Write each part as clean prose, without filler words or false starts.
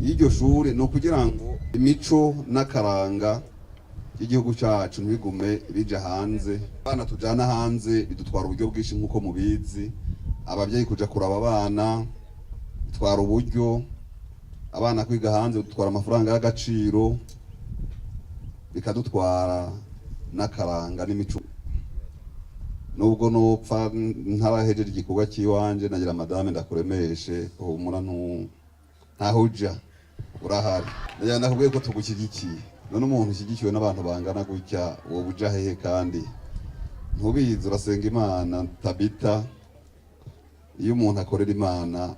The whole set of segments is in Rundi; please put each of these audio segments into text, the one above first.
Y'iryo shure ni ukugira ngo imico n'akaranga y'igihugu cyacu ntibigume bija hanze. Abana tujana hanze bidutwara uburyo bwinshi, nk'uko mubizi. Ababyeyi kuja kuraba abana bitwara uburyo, abana kwiga hanze bidutwara amafaranga y'agaciro, bikadutwara n'akaranga n'imico. Nubwo nopfa ntarahejeje igikorwa cy'iwanje, nagira madame ndakuremeshe, humura, ntaho uja, urahari. Nagira ndakubwiye ko tugushyigikiye. None umuntu ushyigikiwe n'abantu bangana gutya, wowe uja hehe? Kandi ntubizi, urasenga Imana. Tabita, iyo umuntu akorera Imana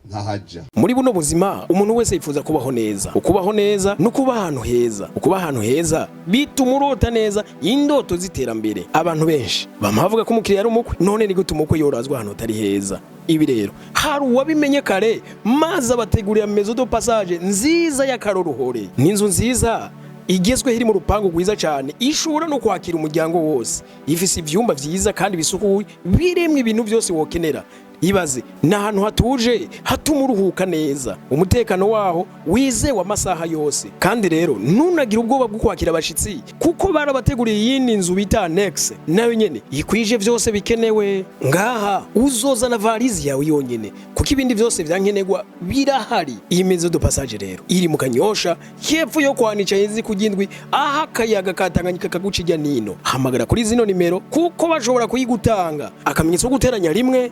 ntahaja. Muri buno buzima umuntu wese yifuza kubaho neza. Ukubaho neza no kuba ahantu heza. Ukuba ahantu heza bituma urota neza indoto z'iterambere. Abantu benshi bama bavuga ko umukiriya ari umukwe. None ni gute umukwe yorazwa ahantu hatari heza? Ibi rero hari uwabimenye kare, maze abategurira maison de passage nziza y'akaroruhore. Ni inzu nziza igezweho, iri mu rupangu rwiza cyane, ishobora no kwakira umuryango wose. Ifise ivyumba vyiza kandi bisukuye, birimwo ibintu byose wokenera. Ibaze, ni ahantu hatuje hatuma uruhuka neza, umutekano waho wizewe amasaha yose. Kandi rero ntunagire ubwoba bwo kwakira abashitsi, kuko barabateguriye iyindi nzu bita annexe, nayo nyene ikwije vyose bikenewe. Ngaha uzozana valise yawe yonyene, kuko ibindi byose vyankenerwa birahari. Iyi maison de passage rero iri mu Kanyosha, hepfo yo kwanica yezi kugindwi, aho akayaga ka Tanganyika kaguca ijya nino. Hamagara kuri zino nimero, kuko bashobora kuyigutanga: akamenyetso ko guteranya 1,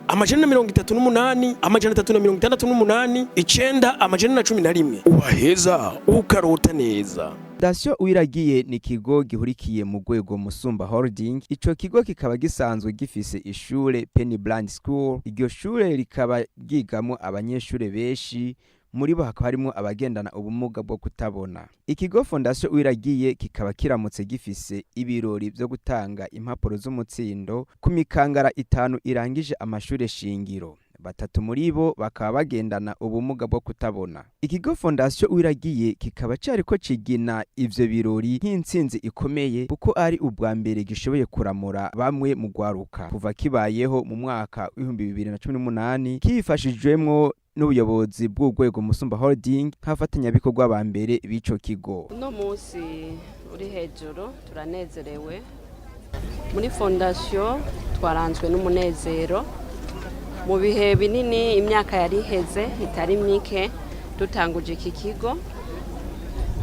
438, 368, 9, 911. Ubaheza ukarota neza. Fondation Uwiragiye ni ikigo gihurikiye mu rwego Musumba Holding. Ico kigo kikaba gisanzwe gifise ishure Penny Blind School. Iryo shure rikaba ryigamo abanyeshure benshi, muri bo hakaba harimo abagendana ubumuga bwo kutabona. Ikigo Fondation Uwiragiye kikaba kiramutse gifise ibirori vyo gutanga impapuro z'umutsindo ku mikangara itanu irangije amashure shingiro. Batatu muri bo bakaba bagendana ubumuga bwo kutabona. Ikigo Fondation Uwiragiye kikaba cariko cigina ivyo birori nk'intsinzi ikomeye, kuko ari ubwa mbere gishoboye kuramura bamwe mu rwaruka kuva kibayeho mu mwaka w'2018, kifashijwemwo n'ubuyobozi bw'urwego Musumba Holding nk'abafatanyabikorwa ba mbere b'ico kigo. Uno munsi uri hejuru, turanezerewe. Muri fondation twaranzwe n'umunezero. Mu bihe binini, imyaka yari iheze itari mike dutanguje iki kigo,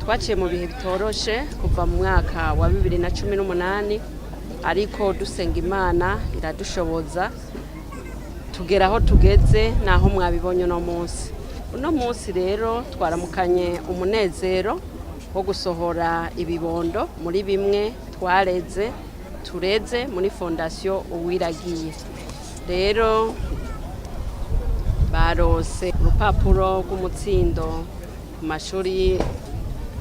twaciye mu bihe bitoroshe kuva mu mwaka wa 2018, ariko dusenga Imana iradushoboza tugera aho tugeze naho mwabibonye uno munsi. Uno munsi rero twaramukanye umunezero wo gusohora ibibondo muri bimwe twareze, tureze muri Fondation Uwiragiye. Rero barose urupapuro rw'umutsindo ku mashuri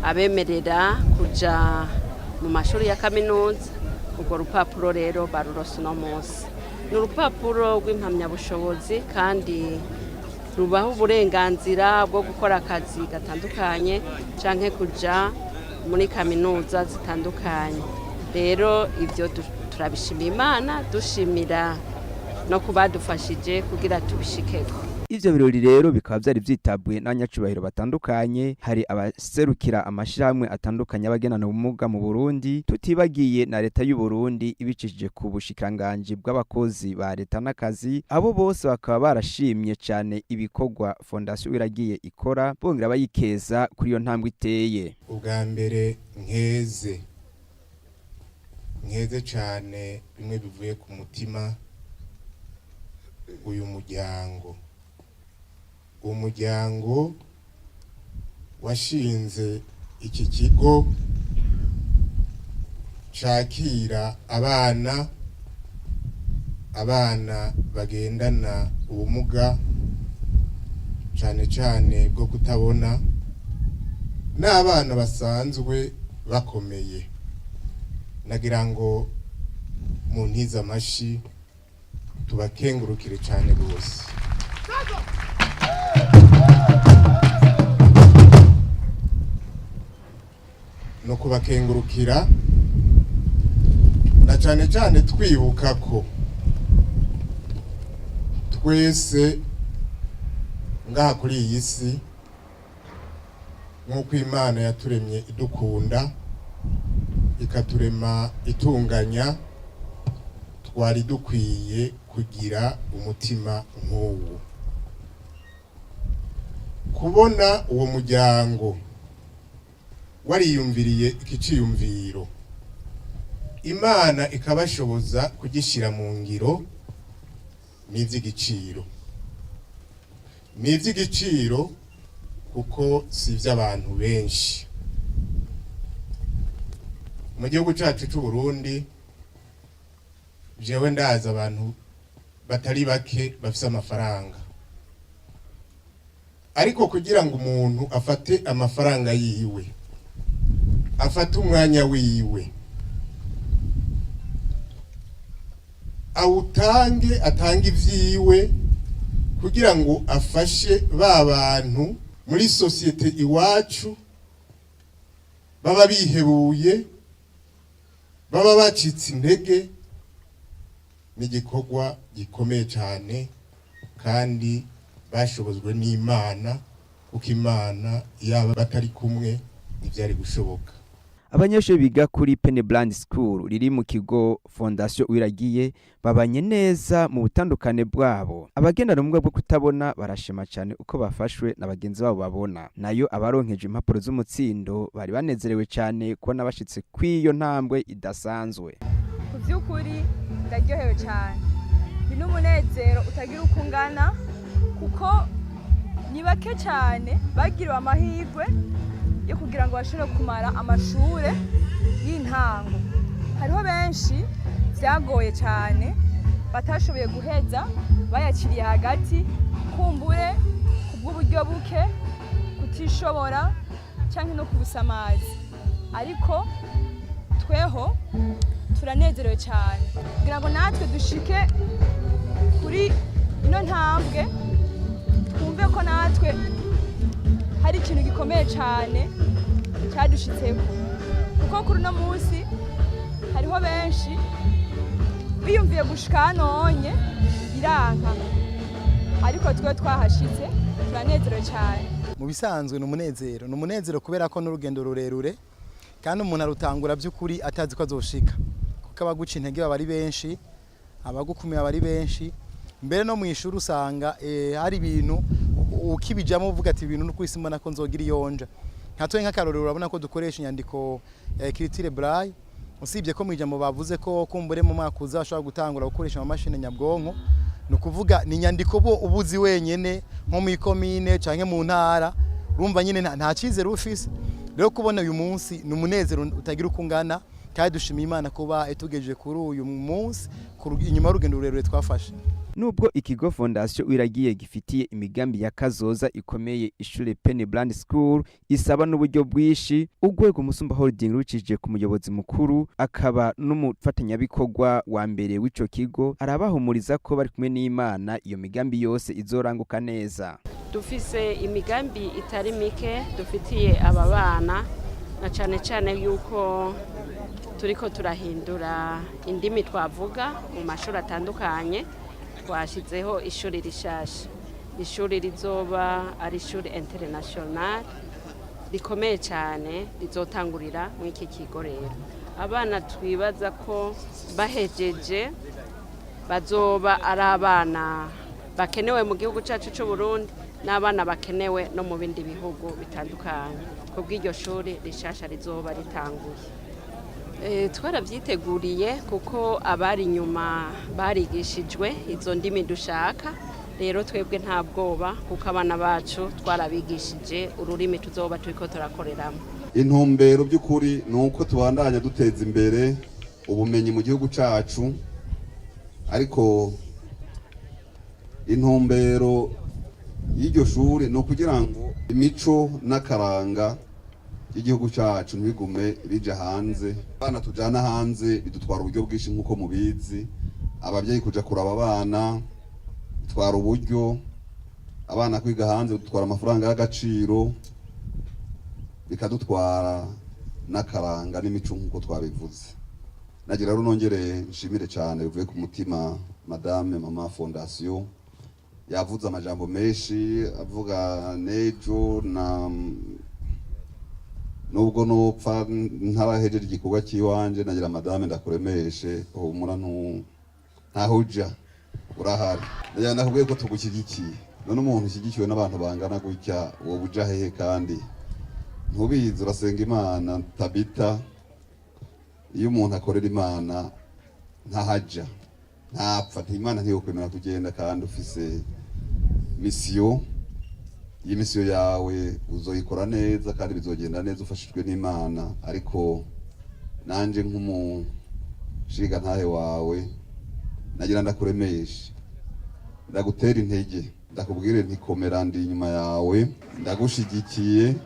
abemerera kuja mu mashuri ya kaminuza. Urwo rupapuro rero barurose uno munsi. Ni urupapuro rw'impamyabushobozi kandi rubaha uburenganzira bwo gukora akazi gatandukanye canke kuja muri kaminuza zitandukanye. Rero ibyo turabishimira Imana, dushimira no kubadufashije kugira tubishikeko. Ivyo birori rero bikaba vyari vyitabwe n'abanyacubahiro batandukanye, hari abaserukira amashirahamwe atandukanye y'abagendana ubumuga mu Burundi, tutibagiye na leta y'u Burundi ibicishije ku bushikiranganji bw'abakozi ba leta n'akazi. Abo bose bakaba barashimye cane ibikorwa Fondation Uwiragiye ikora, bongera bayikeza kuri iyo ntambwe iteye. Ubwa mbere nkeze, nkeze cyane bimwe bivuye ku mutima uyu muryango, umuryango washinze iki kigo cakira abana bagendana ubumuga cyane cyane bwo kutabona n'abana basanzwe bakomeye. Nagira ngo mu ntiza amashi tubakengurukire cyane rwose. No kubakengurukira na cyane cyane twibuka ko twese ngaha kuri iyi si Nk'uko Imana yaturemye idukunda, ikaturema itunganya, twari dukwiye kugira umutima nk'uwo. Kubona uwo muryango wariyumviriye iki ciyumviro, Imana ikabashoboza kugishyira mu ngiro, ni iby'igiciro, ni iby'igiciro, kuko si iby'abantu benshi. Mu gihugu cyacu cy'u Burundi, jewe ndazi abantu batari bake bafise amafaranga, ariko kugira ngo umuntu afate amafaranga yiwe, afate umwanya wiwe, awutange, atange ivyiwe kugira ngo afashe ba bantu muri sosiyete iwacu baba bihebuye, baba bacitse intege, n'igikorwa gikomeye cyane, kandi bashobozwe n'Imana, kuko Imana yaba batari kumwe ntibyari gushoboka. Abanyeshuri biga kuri Penny Blind School riri mu kigo Fondation Uwiragiye babanye neza mu butandukane bwabo. Abagendana ubumuga bwo kutabona barashima cyane uko bafashwe na bagenzi babo babona. Nayo abaronkeje impapuro z'umutsindo bari banezerewe cyane kubona bashitse kw'iyo ntambwe idasanzwe. Ku by'ukuri ndaryohewe cyane, ni n'umunezero utagira uko ungana, kuko ni bake cyane bagiriwe amahirwe yo kugira ngo bashobore kumara amashure y'intango. Hariho benshi byagoye cyane, batashoboye guheza, bayakiriye hagati, kumbure kubw'uburyo buke, kutishobora cyangwa no kubusamazi. Ariko tweho turanezerewe cyane kugira ngo natwe dushike kuri ino ntambwe, twumve ko natwe hari ikintu gikomeye cyane cyadushitseko, kuko kuri uno munsi hariho benshi biyumviye gushika hanonye biranka, ariko twe twahashitse, turanezerewe cyane. Mu bisanzwe ni umunezero, ni umunezero kubera ko n'urugendo rurerure, kandi umuntu arutangura by'ukuri atazi ko azoshika, kuko abaguca intege baba ari benshi, abagukumira baba ari benshi. Mbere no mu ishuri usanga hari ibintu ukibijamo uvuga ati: "Ibintu n'ukuri simbona ko nzogira iyonja." Nka twe nk'akarorero, urabona ko dukoresha inyandiko ya écriture braille, usibye ko mu ijambo bavuze ko kumbure mu mwaka uza bashobora gutangura gukoresha amamashini nyabwonko. Ni ukuvuga ni inyandiko bo ubuzi wenyene nko mu ikomine canke mu ntara, urumva nyine nta cyizere ufise. Rero kubona uyu munsi ni umunezero utagira uko ungana, kandi dushimiye Imana kuba itugejeje kuri uyu munsi inyuma y'urugendo rurerure twafashe. Nubwo ikigo Fondation Uwiragiye gifitiye imigambi ya kazoza ikomeye ishure Penny Blind School isaba n'uburyo bwinshi, urwego Musumba Holding rucishije ku muyobozi mukuru akaba n'umufatanyabikorwa wa mbere w'ico kigo arabahumuriza ko bari kumwe n'Imana iyo migambi yose izoranguka neza. Dufise imigambi itari mike dufitiye aba bana, na cyane cyane yuko turiko turahindura indimi twavuga mu mashuri atandukanye. Twashyizeho ishuri rishasha, ishuri rizoba ari ishuri international rikomeye cyane, rizotangurira muri iki kigo. Rero abana twibaza ko bahejeje bazoba ari abana bakenewe mu gihugu cyacu cy'u Burundi n'abana bakenewe no mu bindi bihugu bitandukanye kubw'iryo shuri rishasha rizoba ritanguye. Twarabyiteguriye kuko abari inyuma barigishijwe izo ndimi dushaka. Rero twebwe nta bwoba, kuko abana bacu twarabigishije ururimi tuzoba turiko turakoreramo. Intumbero by'ukuri ni uko tubandanya duteza imbere ubumenyi mu gihugu cacu, ariko intumbero y'iryo shuri ni ukugira ngo imico n'akaranga y'igihugu cacu ntibigume bija hanze. Abana tujana hanze bidutwara uburyo bwinshi, nk'uko mubizi. Ababyeyi kuja kuraba abana bitwara uburyo, abana kwiga hanze bidutwara amafaranga y'agaciro, bikadutwara n'akaranga n'imico nk'uko twabivuze. Nagira rero nongere nshimire cyane bivuye ku mutima madame mama fondation. Yavuze amajambo menshi, avuga nejo na Nubwo nopfa ntarahejeje igikorwa cy'iwanje, nagira madame ndakuremeshe, humura, ntaho uja, urahari. Nagira ndakubwiye ko tugushyigikiye. None umuntu ushyigikiwe n'abantu bangana gutya, wowe uja hehe? Kandi ntubizi, urasenga Imana. Tabita, iyo umuntu akorera Imana ntahaja, ntapfa. Imana ntiyokwemera kugenda kandi ufise mission. Iyi mission yawe uzoyikora neza kandi bizogenda neza ufashijwe n'Imana. Ariko nanje nk'umushinga ntahe wawe, nagira ndakuremeshe, ndagutera intege, ndakubwire nti komera, ndi inyuma yawe, ndagushigikiye.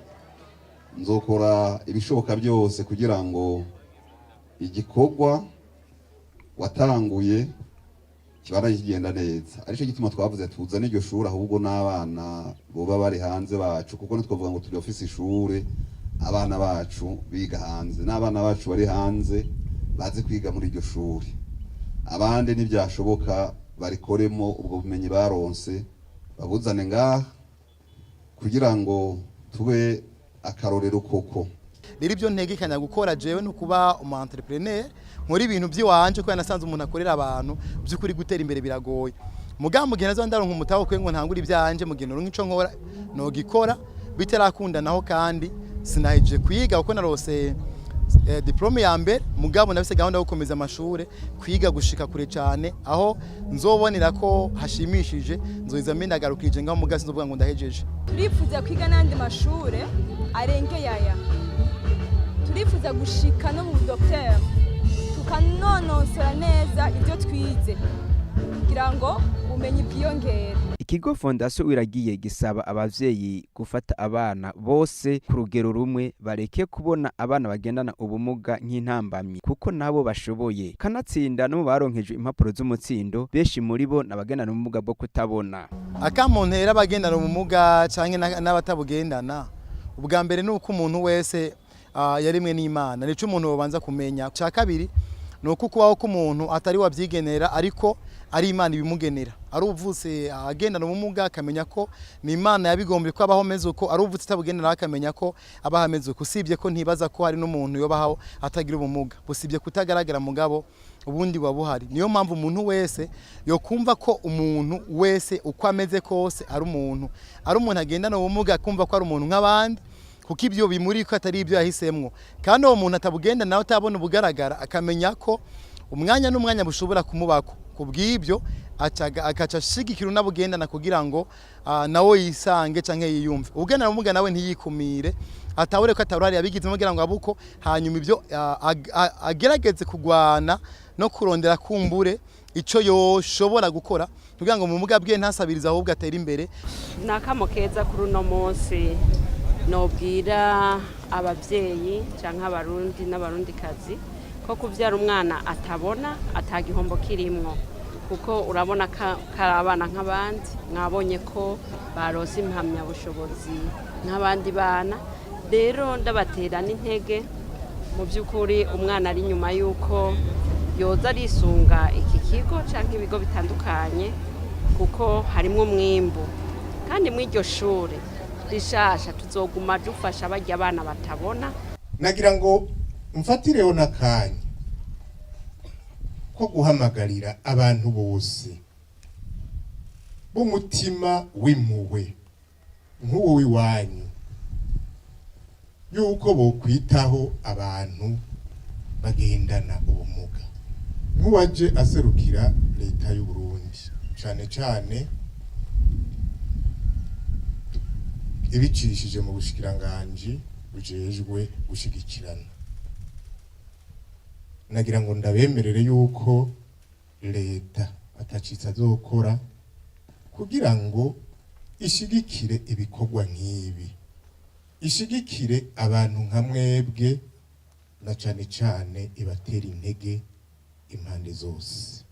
Nzokora ibishoboka byose kugira ngo igikorwa watanguye kibandanye kigenda neza. Aricyo gituma twavuze tuzane iryo shuri, ahubwo n'abana boba bari hanze bacu, kuko ntitwavuga ngo turi ofisi ishure abana bacu biga hanze, n'abana bacu bari hanze baze kwiga muri iryo shuri. Abandi ntibyashoboka, barikoremo ubwo bumenyi baronse, babuzane ngaha kugira ngo tube akarorero koko. Rero ibyo ntegekanya gukora jewe no kuba umu entrepreneur, nkora ibintu by'iwanje, kubera nasanze umuntu akorera abantu by'ukuri gutera imbere biragoye. Mugabo mu gihe nazo ndaronka umutaho kwe ngo ntangure ibyanje, mu gihe noronka ico nkora nogikora bitarakunda. Naho kandi sinahejeje kwiga, kuko narose diplôme ya mbere, mugabo nafise gahunda yo gukomeza amashure, kwiga gushika kure cyane. Aho nzobonera ko hashimishije nzoza mbendagarukije ngaho, mugasi nzovuga ngo ndahejeje. Turifuza kwiga n'andi mashure arengeye aya. Turifuza gushika no mu budokiteri, tukanonosora neza ibyo twize kugira ngo ubumenyi bwiyongere. Ikigo Fondation Uwiragiye gisaba abavyeyi gufata abana bose ku rugero rumwe, bareke kubona abana bagendana ubumuga nk'intambamyi, kuko nabo bashoboye. Kanatsinda no mu baronkejwe impapuro z'umutsindo, benshi muri bo n'abagendana ubumuga bwo kutabona. Akamo ntera abagendana ubumuga canke n'abatabugendana, ubwa mbere ni uko umuntu wese yarimwe n'Imana, nico umuntu yobanza kumenya. Cya kabiri ni uko kubaho k'umuntu atari wabyigenera, ariko ari Imana ibimugenera. Ari uvutse agendana ubumuga akamenya ko ni Imana yabigombye ko abaho ameze uko, ari uvutse atabugendana akamenya ko abaho ameze uko. Usibye ko ntibaza ko hari n'umuntu yobaho atagira ubumuga, busibye kutagaragara, mugabo ubundi buba buhari. Niyo mpamvu umuntu wese yokumva ko umuntu wese uko ameze kose ari umuntu, ari umuntu agendana ubumuga akumva ko ari umuntu nk'abandi, kuko ibyo bimuri ko atari ibyo yahisemwo. Kandi uwo muntu atabugenda nawe atabona ubugaragara akamenya ko umwanya n'umwanya bushobora kumubako. Ku bw'ibyo akaca ashigikira unabugendana kugira ngo nawe yisange canke yiyumve. Ugendana ubumuga nawe ntiyikumire, atahure ko ataruhari yabigizemo kugira ngo abuko. Hanyuma ibyo agerageze kugwana no kurondera kumbure ico yoshobora gukora kugira ngo mu bumuga bwe ntasabirize, ahubwo atere imbere. Ni akamo keza kuri uno munsi nobwira ababyeyi cyangwa Abarundi n'Abarundikazi ko kubyara umwana atabona atagihombo kirimwo, kuko urabona ko ari abana nk'abandi. Mwabonye ko barose impamyabushobozi nk'abandi bana. Rero ndabatera n'intege mu by'ukuri, umwana ari inyuma y'uko yoza arisunga iki kigo cyangwa ibigo bitandukanye, kuko harimo umwimbu. Kandi muri iryo shuri rishasha tuzoguma dufasha bajya abana batabona. Nagira ngo mfatireho n'akanya ko guhamagarira abantu bose b'umutima w'impuhwe nk'uwo w'iwanyu yuko bokwitaho abantu bagendana ubumuga. Nk'uwaje aserukira leta y'u Burundi, cane cane ibicishije mu bushikiranganji bujejwe gushigikirana, nagira ngo ndabemerere yuko leta atacitse azokora kugira ngo ishigikire ibikorwa nk'ibi, ishigikire abantu nka mwebwe, na cane cane ibatera intege impande zose.